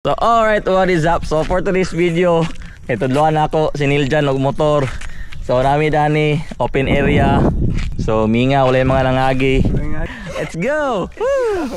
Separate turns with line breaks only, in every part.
So alright, what is up? So for today's video, itudloan ako si Niljan og motor. So nami dani open area. So minga wala yung mga nangagi. Let's go. Woo!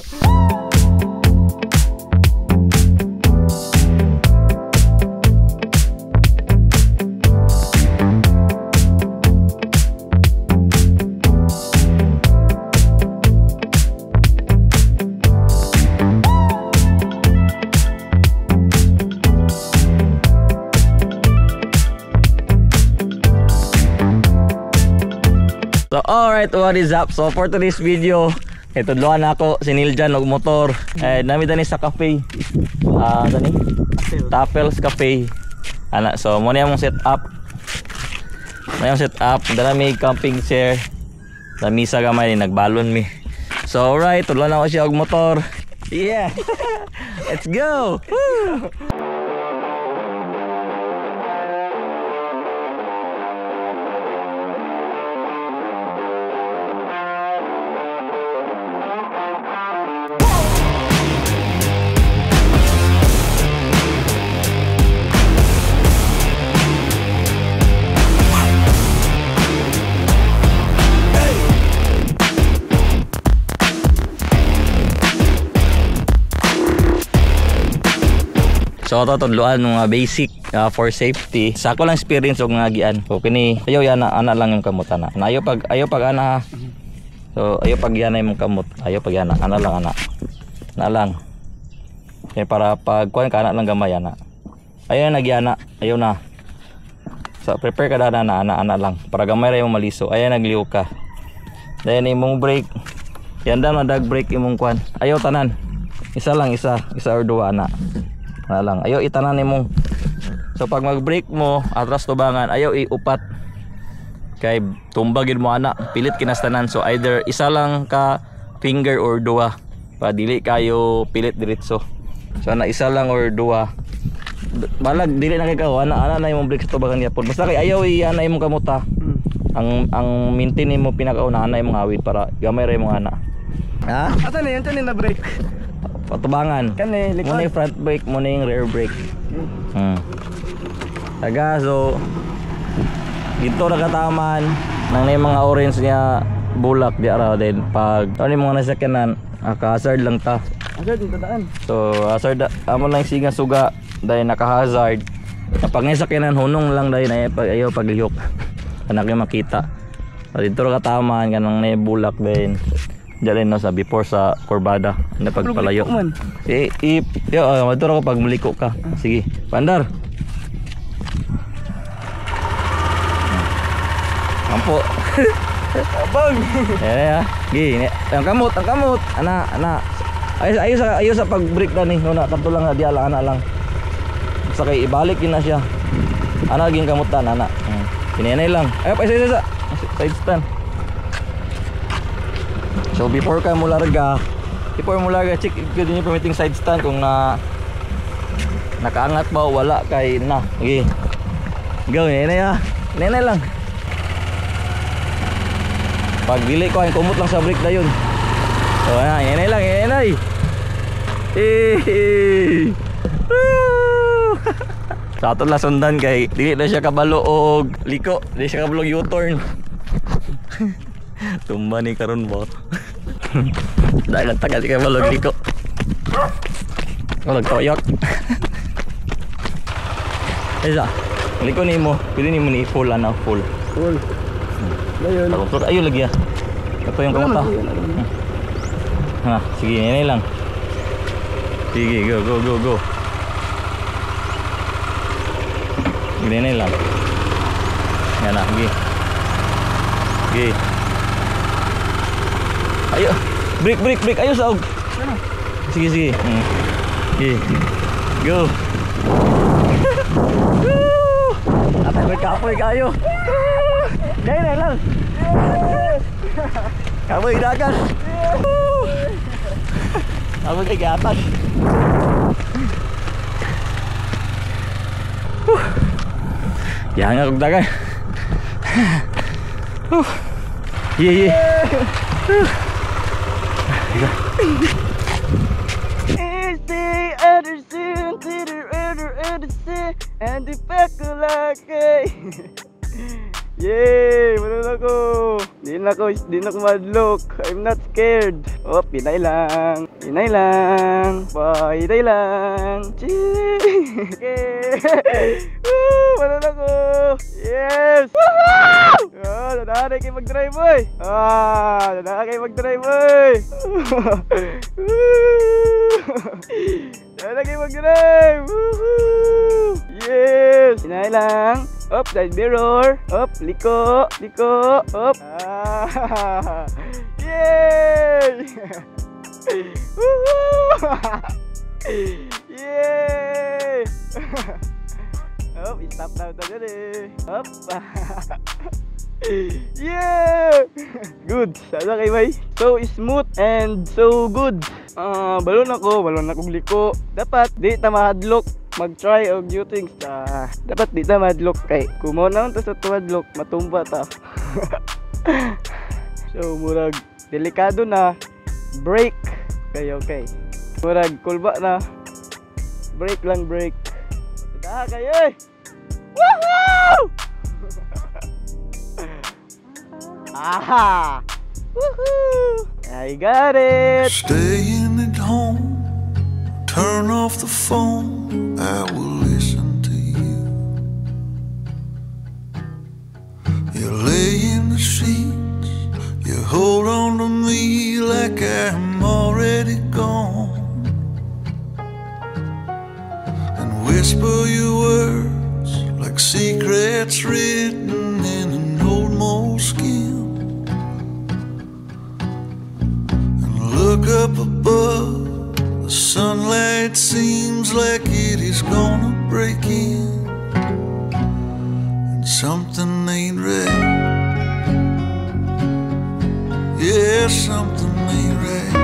So alright, what is up? So for today's video, itudloan ako si Niljan og motor. Eh nami dani sa cafe. Dani? Tapels Cafe. Ana, so mo na among set up. Mo na set up, dala mi camping chair. Lamisa gamay ni nagbalon mi. So alright, tudloan ako siya og motor. Yeah. Let's go. Woo! So ato tudloan mga basic for safety. Sa ako lang experience og ngagian. So kini ayaw yana ana lang yung kamot ana. Ayaw pag ana. So ayaw pag yana imong kamot. Ayaw pag yana ana lang ana. Na lang. Kaya para pag kuan ka ana lang gamay ana. Ayaw na nagyana, ayaw na. So prepare ka na ana ana ana lang para gamay ra imong maliso. Ayaw nagliw ka. Then imong brake. Yan na dag brake imong kuan. Ayaw tanan. Isa lang isa, isa or duha ana. Ana lang. Ayaw itanan nimong. So pag mag-brake mo, atras tubangan, ayaw iupat. Kay tumbagin mo ana, pilit kinastanan. So either isa lang ka finger or duha. Pa dili kayo pilit diretso. So ana isa lang or duha. Balag dili na kay ka ana ana na imong brake sa tubangan gyapon. Basta kay ayaw iana imong kamuta. Ang maintain nimo pinakauna ana imong awit para gamay ra imong ana. Ha?
Asa na yun na brake?
Patubangan.
Kani, likod.
Muna yung front brake, muna yung rear brake. Taga, so dito nakataman nang na yung mga orange niya bulak di araw din. Pag ano yung mga nasakyanan, hazard lang ta.
Hazard yung tadaan.
So hazard, amo lang singa suga dahil naka-hazard. Pag nasakyanan, hunong lang dahil na pag ayaw paglihok. Anak yung makita. So, dito nakataman kanang na bulak din. Diyan no sa before sa kurbada na pagpalayo. Yo, maduro ko pag muliko ka. Sige, pandar. Ampo.
Abang.
Ya. Gi, ang kamot, ang kamot. Ana, ana. Ayo sa pag-brake dani. No na kadto lang diya lang ana lang. Sa kay ibalik yun na siya. Ana ging kamutan ana. Kinenay lang. Ayo pa isa. Side stand. So before ka mularga, check gyud niyo permitting side stand kung na nakaangat ba o wala kay na. Sige. Go, nene ya. Nene lang. Pag dili ko ay kumot lang sa brake dayon. So ana, nene lang, nene. Eh. Sa ato lang sundan kay dili na siya kabalo og liko, dili siya kabalo U-turn. Tumba ni karon ba? Dahil ang tagal kayo malog liko. Malog toyok. Isa, liko ni mo. Pwede ni mo ni full ana full.
Full. Ayun.
Ayo lagi ya. Ito yung kamuta. Ha, sige, ini lang. Sige, go go go go. Ini lang. Yan na, sige. Sige. Ayo, break break break, ayo saog. Sige sige. Sige. Go. Atay may kapoy kayo. Dahil lang. Kapoy dagan. Kapoy kay gatas. Yang akong dagan. Yeah yeah.
Is the Anderson. And the kay. Yay! Wala na ko. Di na ko madlok. I'm not scared. Oh, pinay lang. Pinay lang. Pinay lang. Chee! Okay. Woo! Wala na ko. Yes! Woohoo! Ah, dada kay mag-drive, boy. Ah, dada kay mag-drive, boy. Woo! Dada kay mag-drive. Woohoo! Yes! Pinay lang. Up, side mirror. Up, liko, liko, up. Ah, yay! Woohoo! Yay! Up, stop na ito dyan eh. Up. Yeah! Good. Sana kay bay. So smooth and so good. Ah, balon akong liko. Dapat di ta mahadlok mag-try og new things. Ah, dapat di ta mahadlok kay kung mo na ta sa tuhadlok, matumba ta. So murag delikado na, brake kay okay. Murag kulba na. Brake lang, brake. Daha kayo eh. Woohoo! Aha! Woohoo! I got it!
Staying at home, turn off the phone, I will listen to you. You lay in the sheets, you hold on to me like I'm already gone. And whisper your words like secrets written in an old moleskin. And look up above, the sunlight seems like it is gonna break in. And something ain't right. Yeah, something ain't right.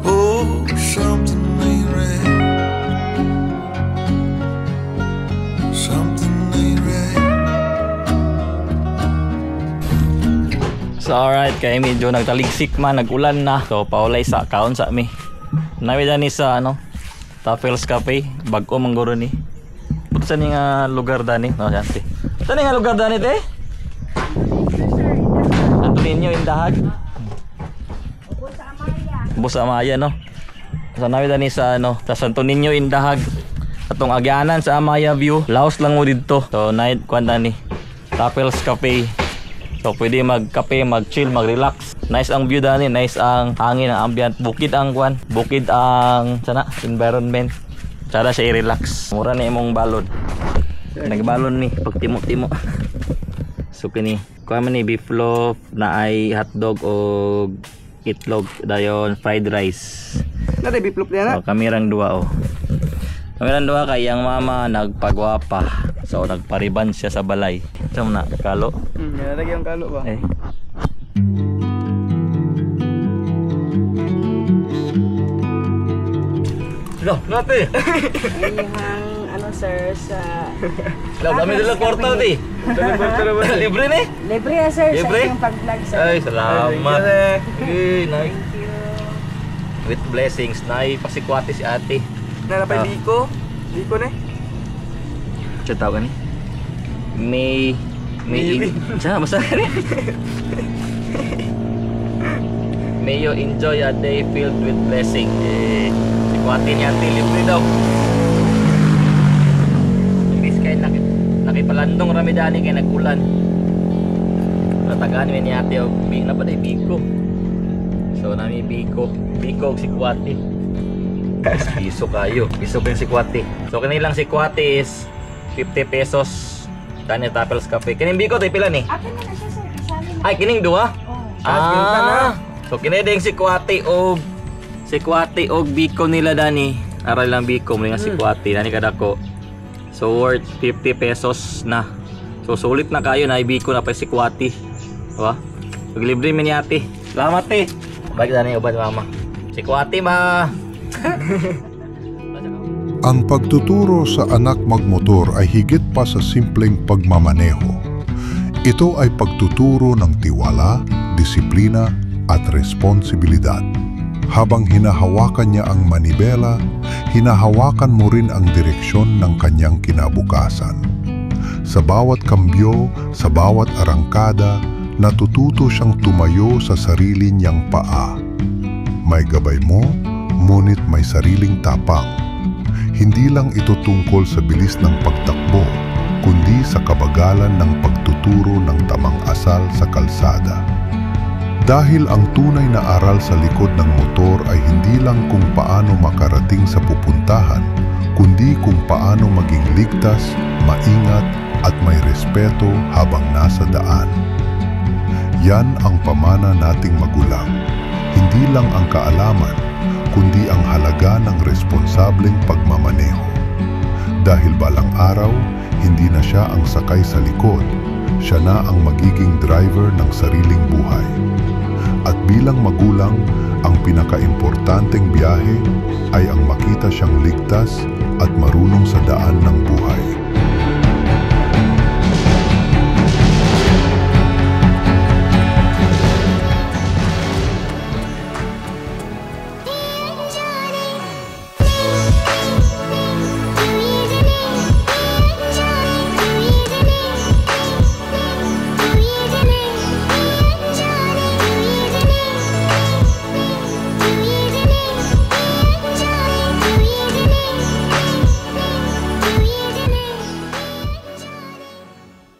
Oh, something ain't right. Something ain't right.
So alright, kay medyo nagtaligsik man, nag-ulan na. So paulay sa kaon sa mi. Nami dani sa ano, Tafels Cafe, bag-o man guro ni. Puto sa ni nga lugar dani, no yan te. Sa ni nga lugar dani te? Santo Niño Indahag. Ubos sa Amaya, no. Sa nami dani sa ano, sa Santo Niño Indahag. Atong agyanan sa Amaya View, laos lang mo didto. So night kwan dani. Tafels Cafe. So pwede magkape, mag-chill, mag-relax. Nice ang view dani, nice ang hangin, ang ambient. Bukid ang kwan, bukid ang sana environment. Sana siya i-relax. Mura na imong balon. Nagbalon ni pag timo-timo. So kini, kuha man ni beef loaf na ay hotdog o itlog dayon fried rice.
Natay beef loaf niya na.
So kami rang duha oh. Kami rang duha kay ang mama nagpagwapa. So nagpariban siya sa balay. Sa na kalo.
Nalagay yung kalo ba?
Eh. Lo, nate.
Iyang ano sir sa
Lo, dami dala kwarta ti. Libre ni?
Libre ya sir.
Libre?
Sa inyong pag-vlog sir.
Ay, salamat.
Thank
Eh, nice.
Thank you.
With blessings, nay pasikwati si ate.
Nalapay
Ah.
biko. Biko na eh.
Siya tawag ni? May may Siya, basta ni. May you enjoy a day filled with blessing. Eh, sikwati ni ate, libre daw. Imbis kay nakipalandong rami dani kay nag-ulan. Natagaan mi ni ate og bi na pa day biko. So nami biko, biko og sikwati. Piso kayo, piso kayo sikwati. So kanilang sikwati is 50 pesos. Tani Tafels Cafe. Kining biko tay pila ni?
Akin na na siya sir. Isali na.
Ay kining duha.
Oh.
Ah, so kini ding sikwati og sikwati og biko nila dani. Aral lang biko mo nga sikwati nani kadako. So worth 50 pesos na. So sulit na kayo na biko na pa sikwati. Diba? Pag libre mi ni ate. Salamat te. Balik dani uban mama. Sikwati ma.
Ang pagtuturo sa anak magmotor ay higit pa sa simpleng pagmamaneho. Ito ay pagtuturo ng tiwala, disiplina at responsibilidad. Habang hinahawakan niya ang manibela, hinahawakan mo rin ang direksyon ng kanyang kinabukasan. Sa bawat kambyo, sa bawat arangkada, natututo siyang tumayo sa sarili niyang paa. May gabay mo, ngunit may sariling tapang. Hindi lang ito tungkol sa bilis ng pagtakbo, kundi sa kabagalan ng pagtuturo ng tamang asal sa kalsada. Dahil ang tunay na aral sa likod ng motor ay hindi lang kung paano makarating sa pupuntahan, kundi kung paano maging ligtas, maingat at may respeto habang nasa daan. Yan ang pamana nating magulang. Hindi lang ang kaalaman, kundi ang halaga ng responsableng pagmamaneho. Dahil balang araw, hindi na siya ang sakay sa likod, siya na ang magiging driver ng sariling buhay. At bilang magulang, ang pinakaimportanteng biyahe ay ang makita siyang ligtas at marunong sa daan ng buhay.